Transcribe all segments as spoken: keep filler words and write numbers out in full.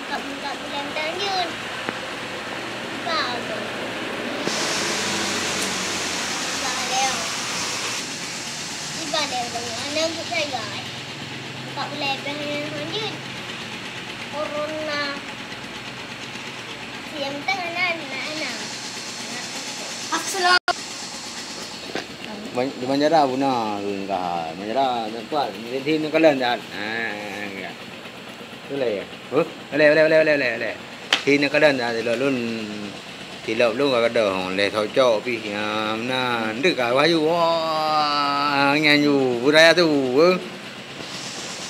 Kat, kat bulan Tanjung. Iba tu. Iba lewat. Iba lewat. Anak bukan, guys. Kat bulan Tanjung. Corona. Siang tengah nan, nan, nan. Assalamualaikum. Ban-, di Banjara buna ka. Banjara tempat. Di, di Nangkalan dah. Ha, ya. Tu lah ya. Huh? Oleh, oleh, oleh, oleh, oleh, oleh. Di Nangkalan dah, di lôn. Di lôn ka gadoh. Leh socok pih. Ya, meunan. Deuk ka baju. Wah, nyan ju. Budaya tu. Huh?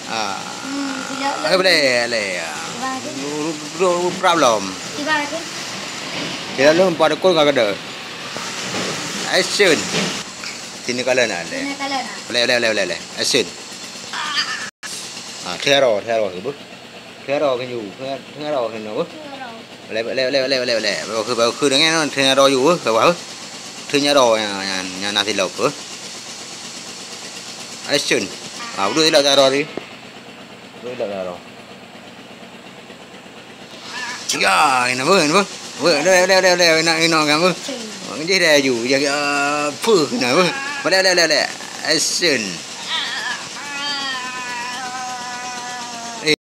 Ah. Hmm, tidak lagi. Boleh, boleh. Ibarat. Problem. Ibarat. Tidak lagi pada kau enggak ada. Action. Sini kalian ada. Sini kalian ada. Boleh, boleh, boleh, boleh, boleh. Action. Ah, tiaro, tiaro ke bu? Tiaro ke ju? Tiaro ke bu? Tiaro. Lé, lé, lé, lé, lé, lé. Bawa ke, bawa ke dengan tu, teunya roh yue, bawa ke. Teunya roh yang, yang, yang nasi lop ke. Action. Ah, udah tidak taruh tadi. Udah tidak taruh. Ya, ini apa, ini apa? Apa? Lé, lé, lé, lé, nak, nak kan apa? Mak kerja dah ju. Ya, ya, apa kena apa? Lé, lé, lé, lé. Action.